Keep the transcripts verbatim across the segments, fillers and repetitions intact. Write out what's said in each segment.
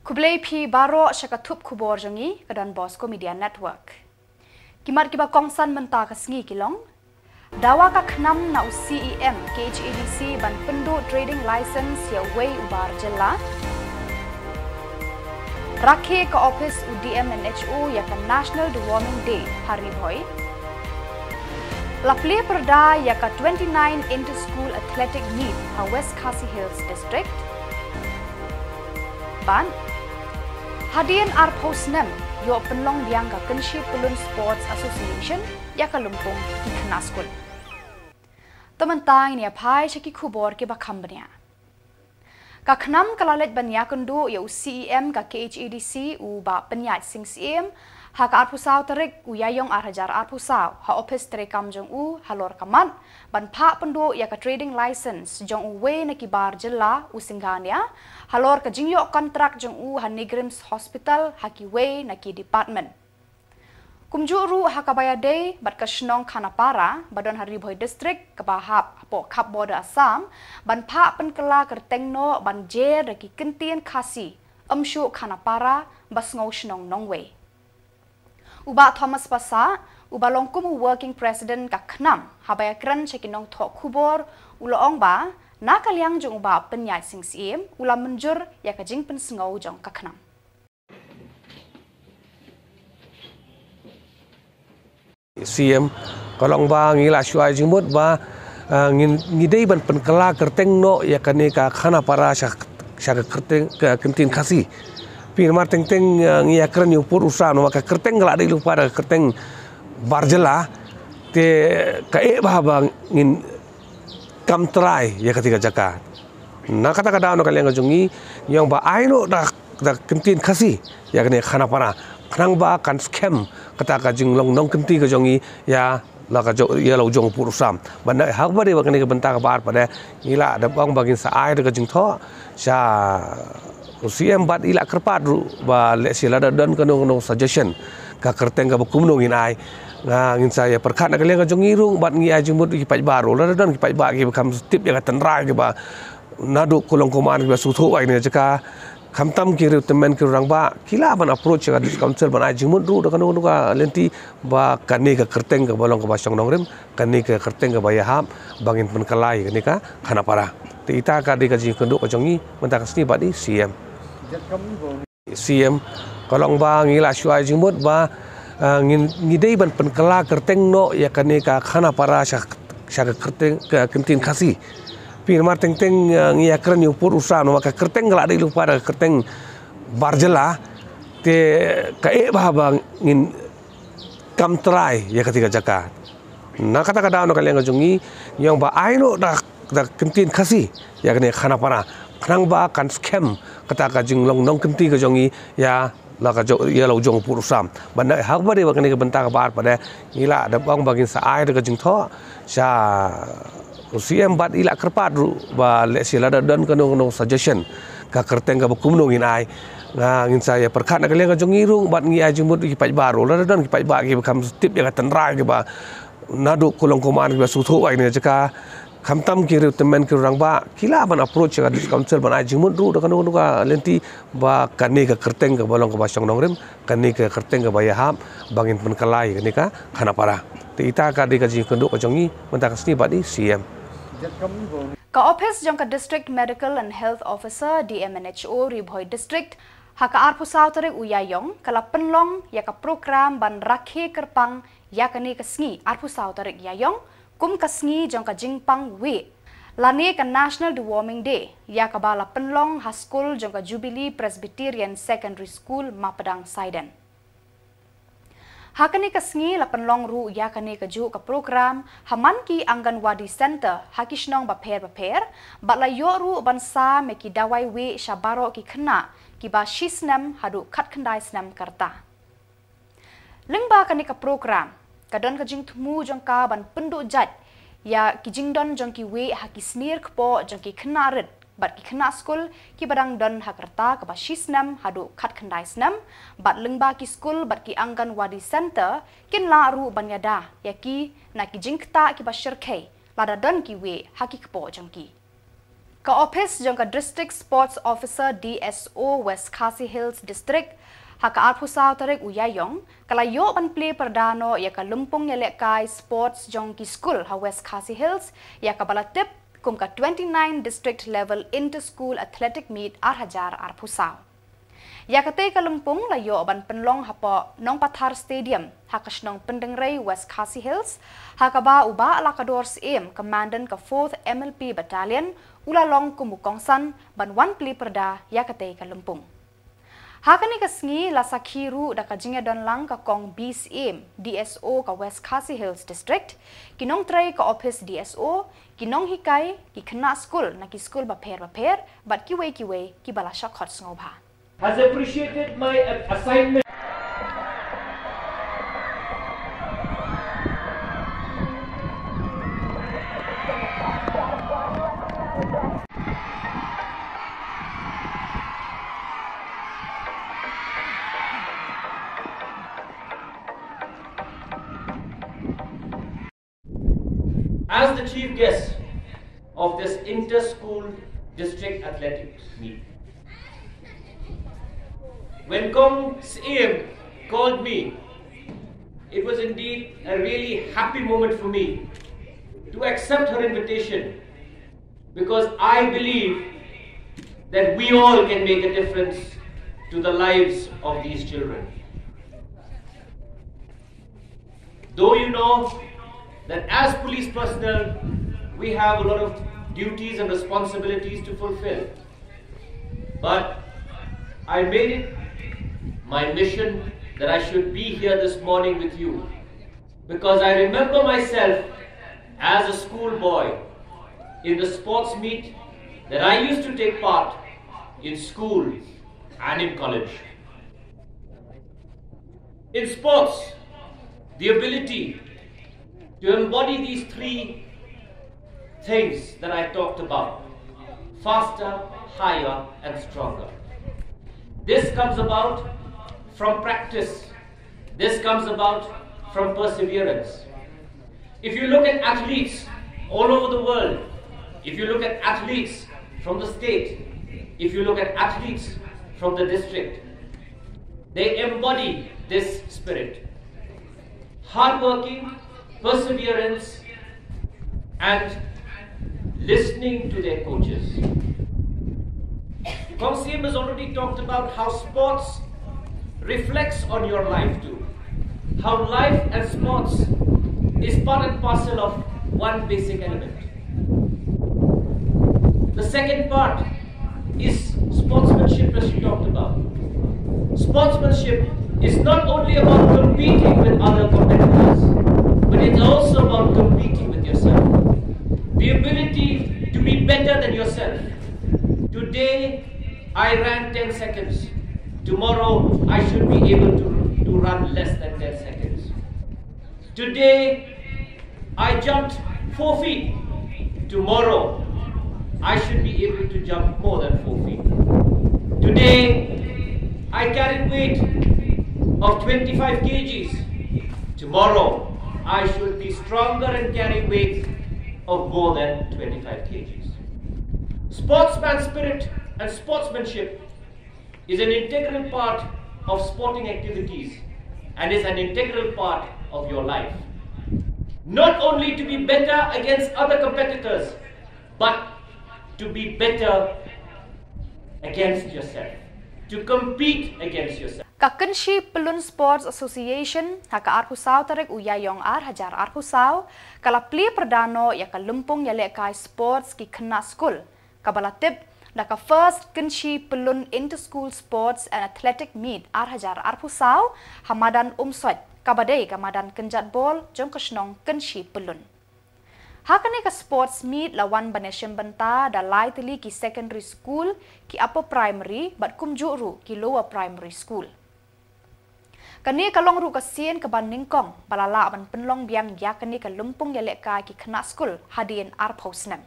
Khublei phi baroh sha ka thup khubor jong ngi ka Don Bosco Media Network. Ki mat kiba kongsan mynta ka sngi ki long: Dawa ka KHNAM na u C E M K H A D C ban pynduh trading license ïa uwei u bar jylla. Rakhe ka ophis u D M N H O ïa ka National Deworming Day ha Ri Bhoi. La plie pyrda ïa ka twenty-nine Inter School Athletic Meet ha West Khasi Hills District. Bad hadien arphew snem ïoh pynlong biang ka Kynshi Pyllun Sports Association ïa ka lympung ki khynnah skul. To mynta ngin ïa phai sha ki khubor kiba kham bniah. Ka KHNAM ka la leit ban ïakynduh ïa u C E M ka K H A D C u Bah Pynïaid Sing Syiem ha ka arphew saw tarik u Ïaïong ar hajar arphew saw ha ophis treikam jong u halor ka mat ban phah pynduh ïa ka trading license jong uwei na ki bar jylla u Singhania halor ka jingïoh kontrak jong u ha NEIGRIHMS Hospital ha kiwei na ki department. Kumjuh ruh ha kaba ïadei bad ka shnong Khanapara ba don ha Ri Bhoi District kaba hap hapoh khap border Assam ban phah pynkylla kyrteng noh ban jer da ki kyntien Khasi, ym shuh Khanapara ba sngew shnong nongwei. U Bah Thomas Passah uba long kum u Working President ka KHNAM haba ïakren sha ki nongthoh khubor u la ong ba na ka liang jong u Bah Pynïaid Sing Syiem u la mynjur ïa ka jingpynsngew jong ka KHNAM. C M, ka long ba ngi la shu ai jingmut ba, ah, ngin, ngi dei ban pynkylla kyrteng noh ïa kane ka Khanapara sha, sha ka kyrteng, ka kyntien Khasi. Phi namar teng teng, ah, ngi ïakren ïa u pud u sam namar ka kyrteng ka la dei lypa da ka kyrteng bar jylla. Te ka eh ba, ba ngin kam trai ïa kata ka jaka. Na kata ka daw na ka liang ka jong ngi, ngi ong ba ai noh da, da kyntien Khasi ïa kane Khanapara. Khnang ba kan skhem kata ka jinglong nongkynti ka jong ngi ïa la ka jong, ïa la u jong u pud u sam. Ban da ha kaba dei ba kane ka bynta kaba ar pat de ngi la dep ong ba ngin sa ai da ka jingthoh sha u C M bad i la kyrpad ruh ba lehse lada don kano kano suggestion ka kyrteng kaba kumno ngin ai. Nga ngin sa ïa pyrkhat na ka liang ka jong ngi ruh bad ngi ai jingmut ki paidbah ruh. Lada don ki paidbah kiba kham tip ïa ka tynrai kiba naduh kulong kumne kiba sngewthuh ïa kane ka jaka. Khamtam ki riew tymmen ki rangbah ki lah ban approach ïa ka District Council ban ai jingmut ruh da kano kano ka lynti ba kane ka kyrteng kaba long kaba shong nongrim, kane ka kyrteng kaba ïahap ba ngin pynkylla ïa kane ka Khanapara. Te ita ka dei ka jingkynduh ka jong ngi mynta ka sngi bad i C M. C M, ka long ba ngi la shu ai jingmut ba, ah, ngin, ngi dei ban pynkylla kyrteng noh ïa kane ka Khanapara sha, sha ka kyrteng, ka kyntien Khasi. Phi namar teng teng, ah, ngi ïakren ïa u pud u sam namar ka kyrteng ka la dei lypa da ka kyrteng bar jylla. Te ka eh ba, ba ngin kam trai ïa kata ka jaka. Na kata ka daw na ka liang ka jong ngi, ngi ong ba ai noh da, da kyntien Khasi ïa kane Khanapara. Khnang ba kan skhem kata ka jinglong nongkynti ka jong ngi ïa la ka jong, ïa la u jong u pud u sam. Ban da ha kaba dei ba kane ka bynta kaba ar pat de ngi la dep ong ba ngin sa ai da ka jingthoh sha u C M bad i la kyrpad ruh ba lehse lada don kano kano suggestion ka kyrteng kaba kumno ngin ai. Nga ngin sa ïa pyrkhat na ka liang ka jong ngi ruh bad ngi ai jingmut ki paidbah ruh. Lada don ki paidbah kiba kham tip ïa ka tynrai kiba naduh kulong kumne kiba sngewthuh ïa kane ka jaka. Khamtam ki riew tymmen ki rangbah ki lah ban approach ïa ka District Council ban ai jingmut ruh da kano kano ka lynti ba kane ka kyrteng kaba long kaba shong nongrim, kane ka kyrteng kaba ïahap ba ngin pynkylla ïa kane ka Khanapara. Te ita ka dei ka jingkynduh ka jong ngi mynta ka sngi bad i C M. Ka ophis jong ka District Medical and Health Officer, D M N H O, Ri Bhoi District ha ka arphew saw tarik u Ïaïong ka la pynlong ïa ka program ban rakhe kyrpang ïa kane ka sngi arphew saw tarik Ïaïong kum ka sngi jong ka jingpang wieh lane ka National Deworming Day, ïa kaba la pynlong ha skul jong ka Jubilee Presbyterian Secondary School, Mapdang, Saiden. Ha kane ka sngi la pynlong ruh ïa kane kajuh ka program ha man ki Anganwadi Centre ha ki shnong bapher bapher bad la ïoh ruh ban sam ïa ki dawai wieh sha baroh ki khynnah kiba shi snem haduh khatkhyndai snem ka rta. Lyngba kane ka program ka don ka jingthmu jong ka ban pynduh jait ïa ki jingdon jong ki wieh ha ki snier kpoh jong ki khynnah rit bad ki khynnah skul kiba dang don ha ka rta kaba shi snem haduh khatkhyndai snem, bad lyngba ki skul bad ki Anganwadi Centre kin lah ruh ban ïada ïa ki na ki jingktah kiba shyrkhei lada don ki wieh ha ki kpoh jong ki. Ka ophis jong ka District Sports Officer, D S O, West Khasi Hills District, ha ka arphew saw tarik u Ïaïong, ka la ïoh ban plie pyrda noh ïa ka lympung ïalehkai sports jong ki skul ha West Khasi Hills, ïa kaba la tip kum ka twenty-nine District Level Inter-School Athletic Meet ar hajar arphew saw. Ïa katei ka lympung la ïoh ban pynlong hapoh Nongpathar Stadium, ha ka shnong Pyndengrei, West Khasi Hills, ha kaba u Bah Lakador Syiem, Commandant ka Fourth M L P Battalion, u la long kum u kongsan ban wan plie pyrda ïa katei ka lympung. Ha kane ka sngi la sakhi ruh da ka jingïadonlang ka Kong B Syiem, D S O ka West Khasi Hills District, ki nongtrei ka ophis D S O, ki nonghikai, ki khynnah skul na ki skul bapher bapher, bad kiwei kiwei kiba la shah khot sngewbha. Has appreciated my a-, assignment. As the chief guest of this inter-school district athletics meet, when Kong Syiem called me, it was indeed a really happy moment for me to accept her invitation, because I believe that we all can make a difference to the lives of these children. Though you know that as police personnel, we have a lot of duties and responsibilities to fulfill. But I made it my mission that I should be here this morning with you, because I remember myself as a schoolboy in the sports meet that I used to take part in school and in college. In sports, the ability to embody these three things that I talked about: faster, higher, and stronger. This comes about from practice. This comes about from perseverance. If you look at athletes all over the world, if you look at athletes from the state, if you look at athletes from the district, they embody this spirit. Hardworking, perseverance, and listening to their coaches. Kong Syiem has already talked about how sports reflects on your life too. How life and sports is part and parcel of one basic element. The second part is sportsmanship, as you talked about. Sportsmanship is not only about competing with other competitors, but it's also about competing with yourself. The ability to be better than yourself. Today, I ran ten seconds. Tomorrow, I should be able to, to run less than ten seconds. Today, I jumped four feet. Tomorrow, I should be able to jump more than four feet. Today, I carried weight of twenty-five kgs. Tomorrow, I should be stronger and carry weight of more than twenty-five kgs. Sportsman spirit and sportsmanship is an integral part of sporting activities and is an integral part of your life. Not only to be better against other competitors, but to be better against yourself, to compete against yourself. Ka Kynshi Pyllun Sports Association, ha ka arphew saw tarik u Ïaïong ar hajar arphew saw, ka la plie pyrda noh ïa ka lympung ïalehkai sports ki khynnah skul, kaba la tip da ka First Kynshi Pyllun Inter-School Sports and Athletic Meet ar hajar arphew saw, ha madan Umsoit, kaba dei ka madan kynjat bol jong ka shnong Kynshi Pyllun. Ha kane ka sports meet la wan ban ïashim bynta da lai tylli ki secondary school, ki upper primary, bad kumjuh ruh ki lower primary school. Kane ka long ruh ka sien kaba nyngkong ba la lah ban pynlong biang ïa kane ka lympung ïalehkai ki khynnah skul hadien arphew snem.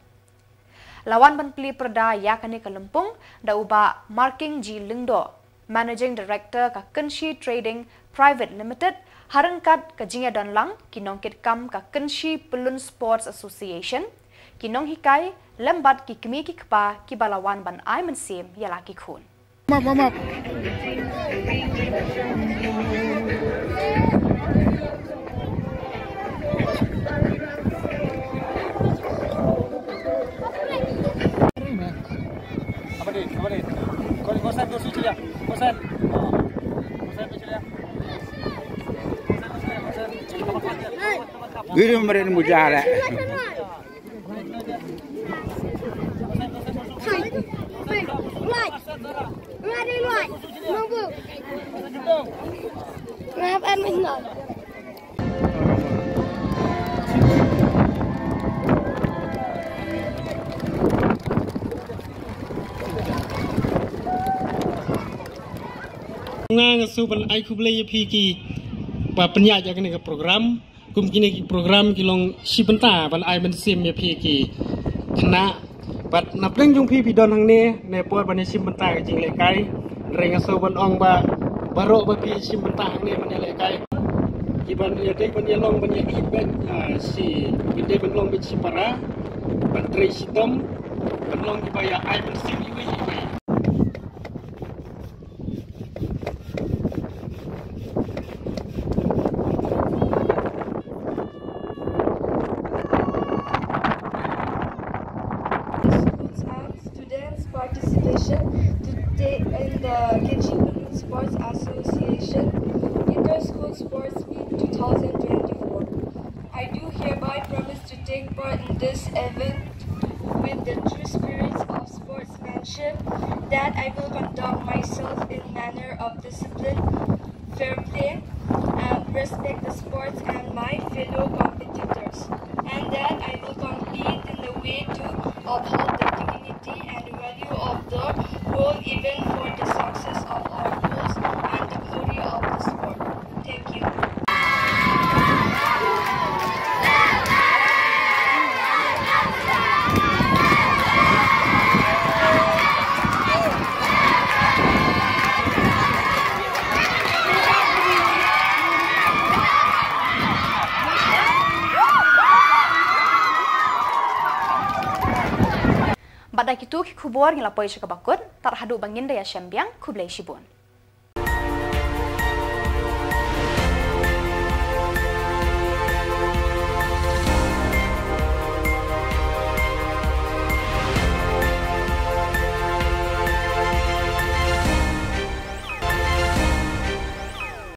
La wan ban plie pyrda ïa kane ka lympung da u Bah Marking G Lyngdoh, Managing Director ka Kynshi Trading Private Limited, ha ryngkat ka jingïadonlang ki nongkitkam ka Kynshi Pyllun Sports Association, ki nonghikai lem bad ki kmie ki kpa kiba la wan ban ai mynsiem ïa la ki khun. Map, map, map. Video meren mujale. Nga nga shu ban ai khublei ïa phi ki ba pynïaid ïa kane ka program. Kum kine ki program ki long shi bynta ban ai mynsiem ïa phi ki khynnah. Bad na pdeng jong phi phi don hangne ne por ban ïa shim bynta ka jinglehkai. Hynrei nga shu ban ong ba baroh ba phi shim bynta hangne ban ïa lehkai. Ki ban ïa dei ban ïa long ban ïa ïeit ban, ah, shi, ban dei ban long ban shi para. Ban trei shitom. Ban long kiba ïa ai mynsiem iwei ïa iwei. Schools and students' participation today in the Kechi Kulun Sports Association Inter-School Sports Meet two thousand twenty-four. I do hereby promise to take part in this event with the true spirits of sportsmanship, that I will conduct myself in manner of discipline, fair play, and respect the sports and my fellow competitors, and that I will compete in the way to uphold the dignity and value of the whole event for the success of our goals and the glory of the sport. Thank you. Bad da kitu ki khubor ngi la poi sha kaba kut, tad haduh ba ngin da ïashem biang, khublei shibun.